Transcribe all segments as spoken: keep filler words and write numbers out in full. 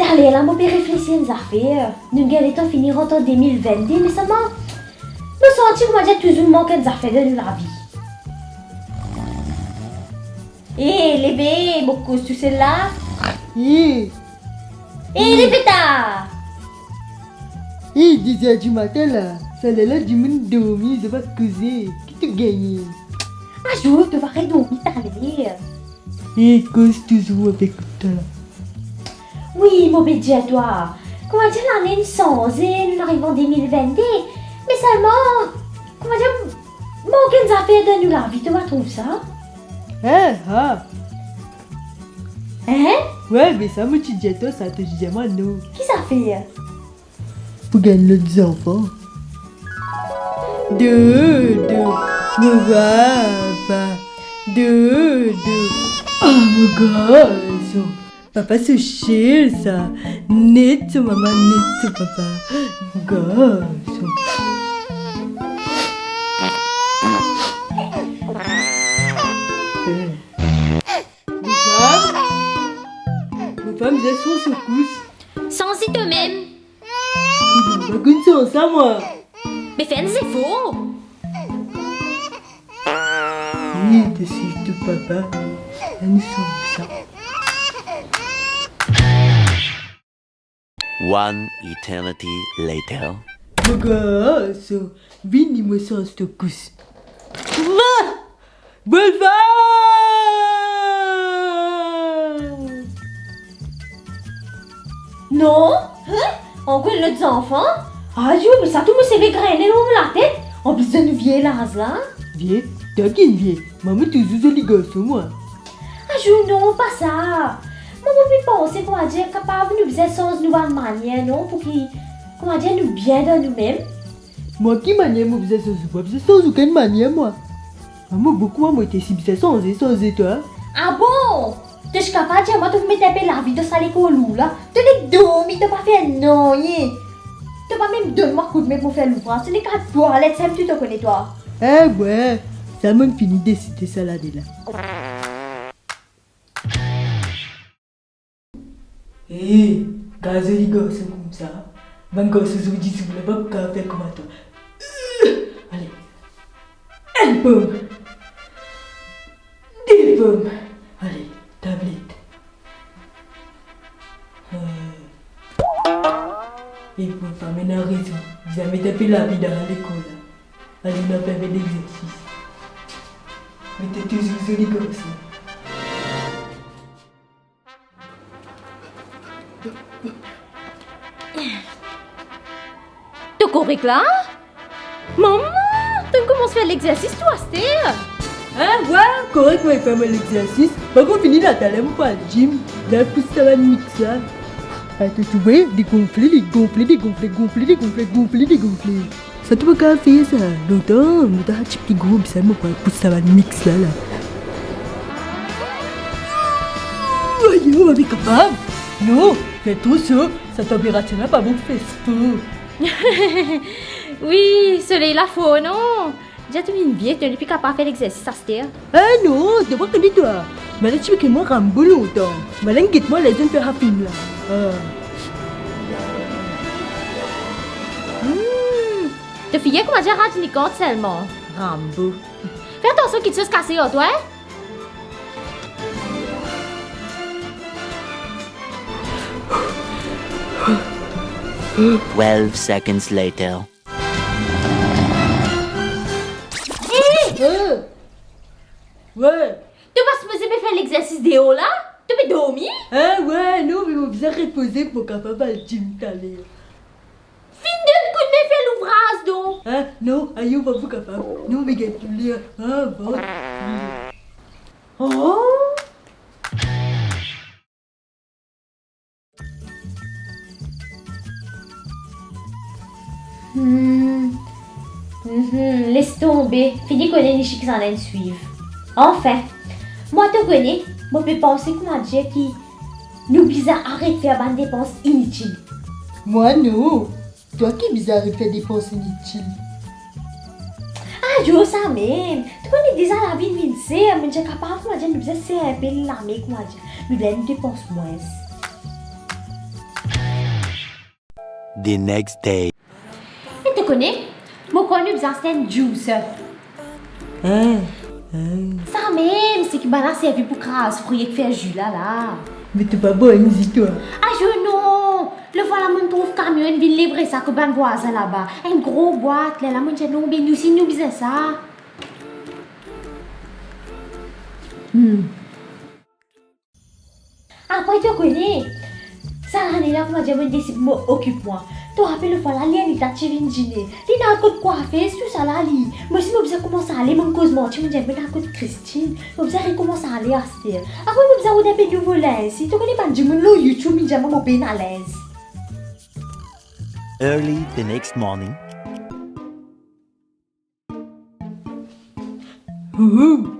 Taler la, mo pe reflesir enn zafer. Nou gagn letan fini rant an de mil vennde, me selman mo santi koumadir touzour mank enn zafer dan nou lavi. Eh, leve, mo koz tousel la. Eh. Eh, leve ta. Eh, de zer dimatin la, sa ler la dimoun dormi, zot pa koze. Ki to gagne? Azour, to pa redormi taler. Eh, koz touzour avek twa la. Wi, mo pe dir twa, koumadir lane inn sanze, nou ariv an de mil vennde, me selman, koumadir mank enn zafer dan nou lavi, to pa trouv sa? Hein, ha. Hein? Wi, me sa mo ti dir twa sa, to ti dir mwa non. Ki zafer? Pou gagn lot zanfan. Doudou, mo papa. Doudou, ah, mo garson. Papa so sel sa. Net so mama, net so papa. Mo garson. Mo fam, mo fam, zis so kous. Sanz li to mem. Mo pa konn sanz sa, mwa. Me fer enn zefor. Wi, to swiv to papa. Anou sanz sa. One eternity later. Mo garson, vini mo sanz to kous. Mwa! Bolva! Non? Hein? Ankor enn lot zanfan? Ayo, me sa tou mo seve grene lor mo latet. Anplis de nou vie laz la. Vie? Twa ki'nn vie? Mwa, mo touzour zoli garson, mwa. Ayo, non, pa sa. Mwa, mo pe panse, koumadir, kapav nou bizin sanz nou bann manier, non? Pou ki, koumadir, nou bien dan noumem. Mwa, ki manier mo bizin sanz? Mo pa bizin sanz okenn manier, mwa. Mwa, mo boukou, mwa, mo ete si bizin sanze, sanze twa. Ah bon? To ti kapav dir mwa to pou met inpe lavi dan sa lekor lou la? To nek dormi, to pa fer nanye. To pa mem donn mwa koudme pou mo fer louvraz, to nek al twalet, sa mem tou to kone twa. Eh, wi, sa mo'nn fini deside sa lane la. Eh, gard zoli garson koumsa. Bann garson zordi zour la pa pou kapav fer kouma twa. Ale. Enn pom. De pom. Ale, tablet. Eh. E pou fam ena rezon. Bizin met inpe lavi dan lekor la. Ale, nou al fer enpe lexersis. Me to touzour zoli garson. To korek la? Mama, to'nn koumans fer lexersis tou aster? Hein, wi, korek, mo fer mo lexersis. Mo fini la, taler mo pou al gym. Al pous sa bann miks la. Hein, to trouve, li gonfle, li gonfle, li gonfle, gonfle, li gonfle, gonfle, li gonfle. Sa to pa kapav fer sa. Lontan, mo ta ti pli gro, bizin mo pou al pous sa bann miks la, la. Ayo, mo pa kapav. Non, fer tro so, sa tanperatir la pa bon pou fer spor. Wi, soley la for, non? Deza to vinn vie, to nepli kapav fer lexersis aster. Eh non, to pa kone twa. Mo ena ti pike mwa Rambo lontan. Mo al get mwa ler zot fer sa fim la. Ah. Hmm, to figir koumadir Rajnikant selman. Rambo. Fer atansion, kiksoz kase ar twa, hein? Twelve seconds later. Eh! Eh! Wi. To pa sipoze pe fer lexersis deor la? To pe dormi? Eh, wi, non, me mo bizin repoze pou mo kapav al gym taler. Finn donn koudme fer louvraz, non? Eh, non, ayo, mo pa pou kapav. Non, mo gagn douler. Ah, bon. Oh! Hmm. Mhm, les tonbe, fini kone nishi kisannla inn swiv. Anfin, mwa to kone, mo pe panse koumadir ki nou bizin aret fer bann depans initil. Mwa non. Twa ki bizin aret fer depans initil. Ayo, samem. To kone deza lavi vinn ser, mo ti kapav koumadir nou bizin ser inpe lame koumadir. Nou bizin depans mwins. The next day. E to kone, mo krwar nou bizin aste enn juicer. Ah, ah. Samem, seki bann la servi pou kraz fri ek fer zi la la. Me to pa bwar enn zi twa? Ayo non! Lefwa la mo'nn trouv kamion inn vinn livre sa kot bann vwazin laba. Enn gro bwat, lerla mo'nn dir non, be nou si nou bizin sa. Hmm. Apre to kone, sa lane la, koumadir mo'nn desid mo okip mwa. To rapel lefwa la, li ena ti vinn dine. Li ena kot kwafes, tousala li. Mo osi mo bizin koumans ale, mo'nn koz manti, mo'nn dir mo'nn al kot Christine. Mo bizin rekoumans ale aster. Apre mo bizin rod enpe nouvo linz. Si to kone bann dimoun lor YouTube, inn dir mwa mo pena linz. Early the next morning. Ouhou.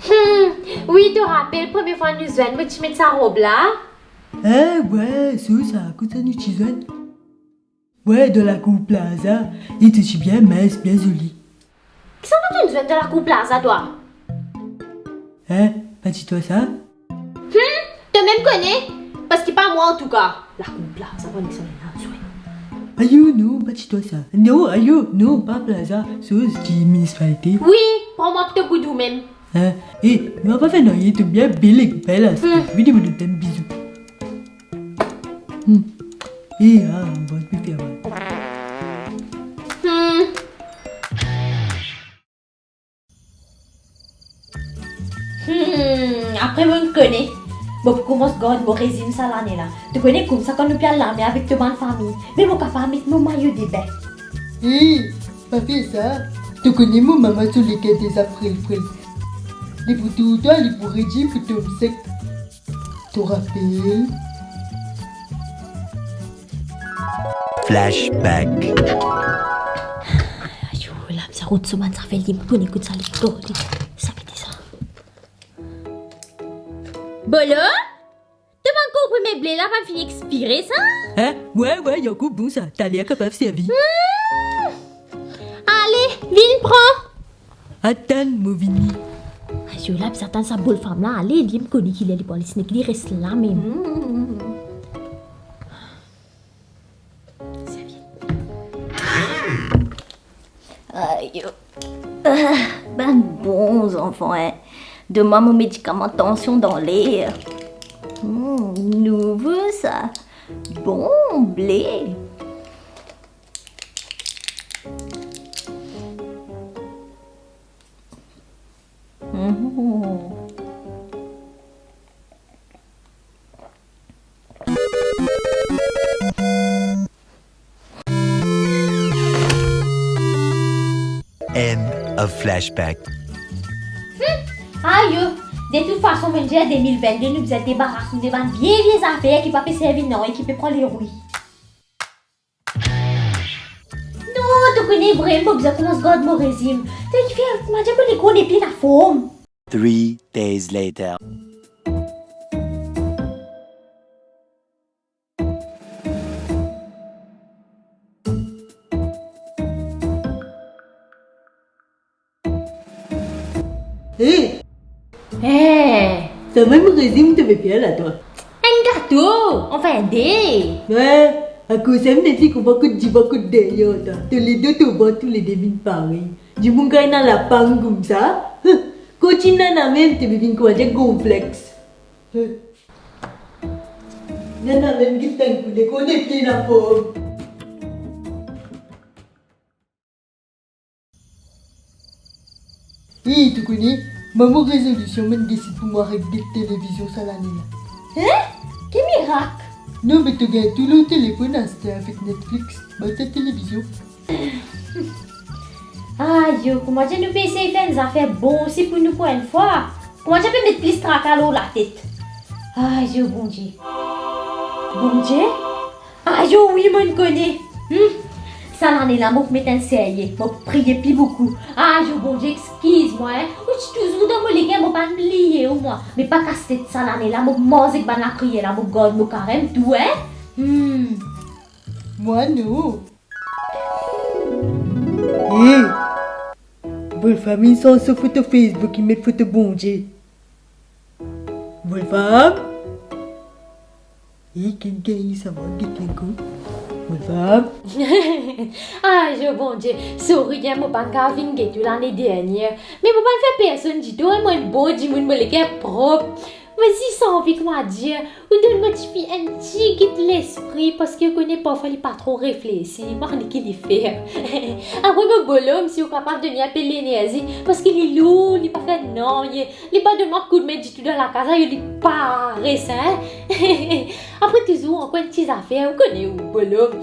Hmm, wi, to rapel premie fwa nou zwenn, mo ti met sa rob la? Eh, wi, so sa, kot sa nou ti zwenn? Wi, dan Lakour Plaza, e to ti bien mins, bien zoli. Kisannla to'nn zwenn dan Lakour Plaza, twa? Eh, pa ti twa sa? Hmm, to mem kone, parski pa mwa antouka. Lakour Plaza, pa nek sa ena zwenn. Ayo, non, pa ti twa sa. Non, ayo, non, pa Plaza, soz ki minisipalite. Wi, pran mwa pou to goud ou mem. Eh, eh, nou pa fer nanye, to bien bel ek bel aster. Hmm. Vini, mo donn twa enn bizou. Hmm. Eh, ah, bon, pe fer mal. Hmm. Hmm, apre mo'nn kone, mo pou koumans gard mo rezim sa lane la. To kone koumsa kan nou pe al lamer avek to bann fami, me mo kapav met mo mayo de bin. Eh, pa fer sa. To kone mo mama so leker deza frel frel. Li pou tour twa, li pou redi, pou tom sek. To rapel? Flashback. Ayo, la bizin rod so bann zafer, li kone kot sa li gard. Sa ki te sa? Bolo? To bann konprime ble la pa'nn fini expire sa? Eh, wi, wi, li ankor bon sa. Taler kapav servi. Hmm. Ale, vinn pran. Atann, mo vini. Ayo, la bizin atann sa bol fam la ale, li mem kone ki ler li pou ale, sinek li res la mem. Hmm. Ayo. Ah, bann bon zanfan, hein. Donn mwa mo medikaman tansion dan ler. Hmm, nouvo sa. Bon ble. Mhm. End of flashback. Hmm, ayo, de tout fason, mo'nn dir de mil vennde nou bizin debaras nou de bann vie, vie zafer ki pa pe servi nanye, ki pe pran lerwi. Non, to kone vremem mo bizin koumans gard mo rezim. To ki fer, mo dir mo lekor nepli laform. Three days later. Eh! Eh! Sa mem rezim to pe fer la twa? Enn gato, anfin de. Wi, akoz sa mem ti konpran kot divan kot deryer twa. To ledo to vant toulede vinn parey. Dimoun kan ena lapang koumsa. Huh. Kot inn nana mem to pe vinn koumans dir konplex. Huh. Nana mem ki tann pou lekor nepli laform. Wi, to kone, mwa mo rezolision, mo'nn desid pou mwa aret get televizion sa lane la. Hein? Ki mirak? Non, me to gagn tou lor telefonn aster avek Netflix, bann televizion. Ayo, koumadir nou pe esey fer enn zafer bon osi pou nou pou enn fwa. Koumadir pe met plis traka lor latet. Ayo, Bondie. Bondie? Ayo, wi, mo'nn kone. Hmm. Sa lane la, mo pou met enn serye. Mo pou priye pli boukou. Ayo, Bondie, exkiz mwa, hein. Ou ti touzour dan mo leker, mo pa'nn bliye ou mwa. Me pa kastet, sa lane la, mo pou manz ek bann lapriyer la, mo pou gard mo karem tou, hein. Hmm. Mwa non. Eh! Volfam inn sanz so foto Facebook, li met foto Bondie. Volfam? Eh, kikenn gagn sa mwa, get enn kou. Mo fam. Ayo, Bondie, sorry, hein, mo pa'nn kav vinn get ou lane dernier. Me mo pa'nn fer personn ditou, hein, mo enn bon dimoun, mo leker prop. Mo zis anvi, koumadir, ou donn mo tifi enn tigit lespri, parski ou kone parfwa li pa tro reflesi, mo pa kone ki li fer. Apre mo bolom, si ou kapav donn li enpe lenerzi, parski li lour, li pa fer nanye, li pa donn mwa koudme ditou dan lakaz la, li pares, hein. Apre touzour, ankor enn ti zafer, ou kone ou bolom,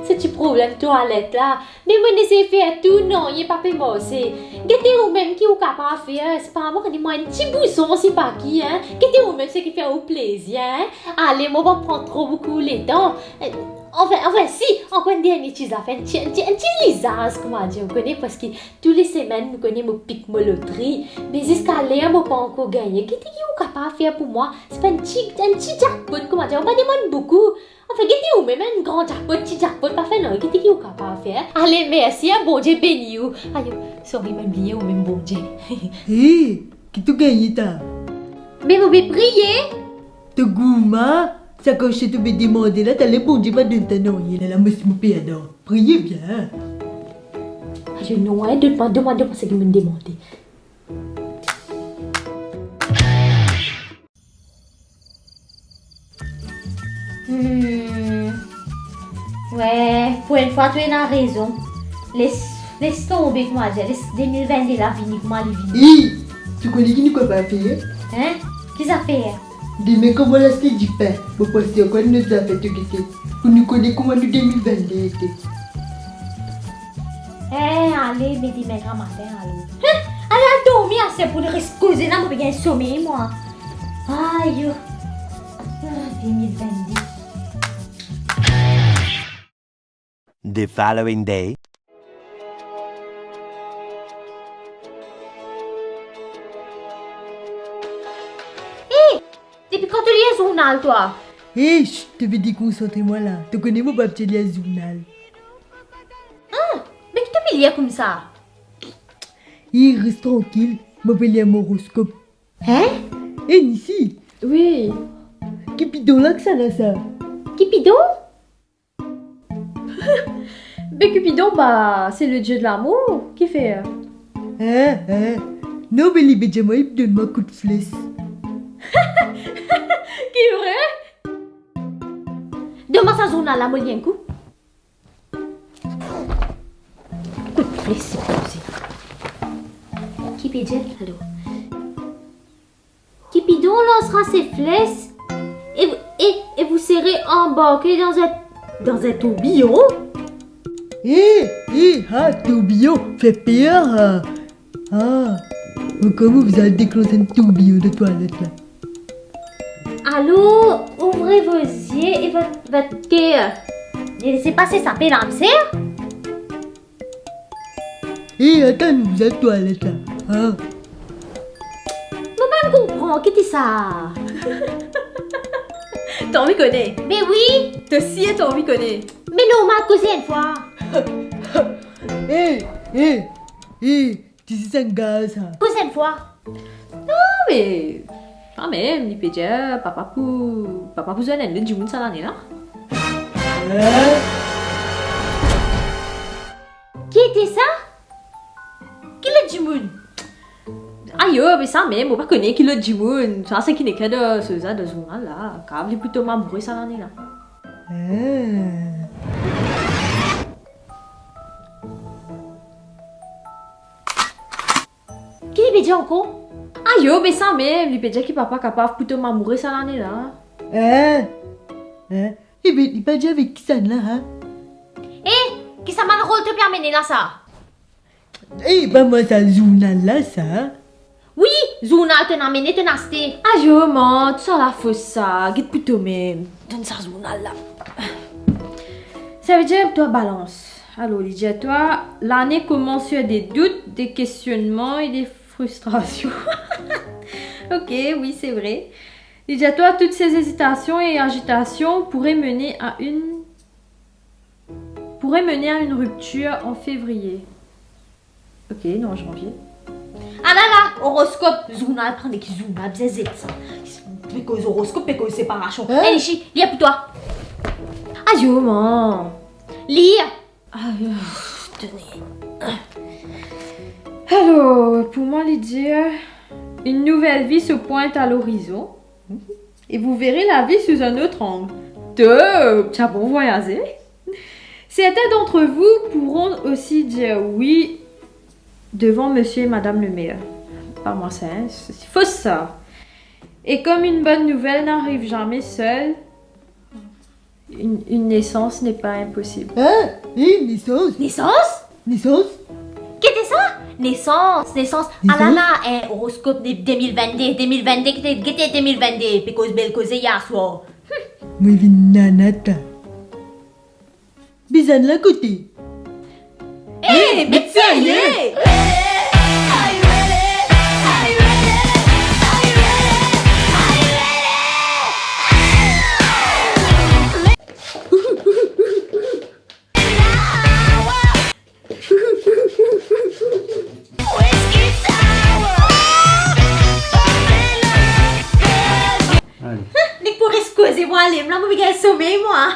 se ti problem twalet la. Me mo'nn esey fer tou, nanye pa pe marse. Gete ou mem ki ou kapav fer, sepa mwa, donn mwa enn ti bouson, sepa ki, hein. Gete ou mem seki fer ou plezir, hein. Ale, mo pa pran tro boukou letan. Anfin, anfin, si, ankor enn dernie ti zafer, enn ti, enn ti, enn ti lizaz, koumadir, ou kone, parski tou le semenn, ou kone, mo pik mo lotri. Me ziska ler, mo pa ankor gagne. Gete ki ou kapav fer pou mwa. Sepa enn ti, enn ti jackpot, koumadir, ou pa demann boukou. Anfin, gete ou mem, enn gran jackpot, ti jackpot, pa fer nanye, gete ki ou kapav fer. Ale, mersi, hein, Bondie beni ou. Ayo, sorry, mo bliye ou mem Bondie. Hey, ki to gagne ta? Me mo pe priye. To gourma, sa kan se to pe demande la, taler Bondie pa donn twa nanye, lerla mo si mo perdan. Priye bien. Ayo non, hein, donn mwa, donn mwa, donn mwa seki mo'nn demande. Hmm. Wi, pou enn fwa to ena rezon. Les, les tonbe, koumadir, les de mil vennde la vini kouma li vini. Hey, to kone ki nou kapav fer? Hein? Ki zafer? Demin kan mo al aste dipin, mo panse ankor enn lot zafer, to gete, pou nou kone kouma nou de mil vennde ete. Eh, ale, me demin gramatin, ale. Hein? Ale al dormi, ase pou nou res koze la, mo pe gagn somey, mwa. Ayo. Ah, de mil vennde. The following day. Eh, depi kan to lir zournal, twa? Eh, shh, to pe dekonsantre mwa la. To kone mo pa abitie lir zournal. Ah, me ki to pe lir koumsa? Eh, res trankil, mo pe lir mo oroskop. Hein? Eh, Nisi! Wi. Ki pidon la ki sa la sa? Ki pidon? Be Cupidon, ba, c'est le dieu de l'amour, kifer? Hein, hein? Non, be li pe dir mwa li pou donn mwa kout fles. Ki vre? Donn mwa sa zournal la, mo lir enn kou. Kout fles, se koze. Ki pe dir, alor? Cupidon lansera ses flèches et, et, et vous serez embarqués dans un, dans un tourbillon. Eh, eh, ah, tourbillon, fer per, ah. Ah, ankor mo bizin deklans enn tourbillon dan twalet la. Alors, ouvrez vos yeux et votre, votre cœur. Ne laissez pas s'échapper l'âme sœur. Eh, atann, nou bizin twalet la. Ah. Mo pa konpran, ki ti sa? To anvi kone? Me wi. To sir to anvi kone? Me normal, koze enn fwa. Eh, eh, eh, ti zis enn gaz sa. Koze enn fwa. Non, me kanmem, li pe dir papa pou, papa pou zwenn enn lot dimoun sa lane la. Eh? Ki ete sa? Ki lot dimoun? Ayo, be sa mem, mo pa kone ki lot dimoun. Sa, seki nek dan, sa, dan zournal la. Kapav li pou tom amoure sa lane la. Eh. Ki li pe dir ankor? Ayo, be sa mem, li pe dir ki papa kapav pou tom amoure sa lane la. Eh? Eh? Ebe, li pa dir avek kisannla, ha? Eh, ki sa bann rol to pe amene la sa? Eh, pa mwa sa zournal la sa. Wi, zournal to'nn amene, to'nn aste. Ayo, man, tou sa lafos sa, get pou tomem. Donn sa zournal la. Savedir twa Balans. Alor, li dir twa, l'année commence sur des doutes, des questionnements et des frustrations. Ok, oui, c'est vrai. Li dir twa, toutes ces hésitations et agitations pourraient mener à une, pourraient mener à une rupture en février. Ok, non, janvier. Ala la, oroskop, zournal, pran de ki zournal, bizin zet sa. Pe koz oroskop, pe koz separasion. Hein? Ey, Nishi, li la pou twa. Ayo, man. Lir. Ayo, tone. Alor, pou mwa, li dir, une nouvelle vie se pointe à l'horizon et vous verrez la vie sous un autre angle. Top, ti a bon vwayaze. Certains d'entre vous pourront aussi dire oui devant monsieur et madame le maire. Pa mwa sa, hein, c'est faux ça. Et comme une bonne nouvelle n'arrive jamais seule, une, une naissance n'est pas impossible. Hein? Une naissance? Naissance? Naissance? Gete sa? Naissance, naissance. Naissance? Alala, hein, oroskop de deux mille vingt-deux, deux mille vingt-deux, gete, gete deux mille vingt-deux, pe koz bel koze yer swar. Mo vinn nana ta. Bizin la kote? Eh, met serye! Ale. Nek pou res koze, mo ale, la mo pe gagn somey mwa.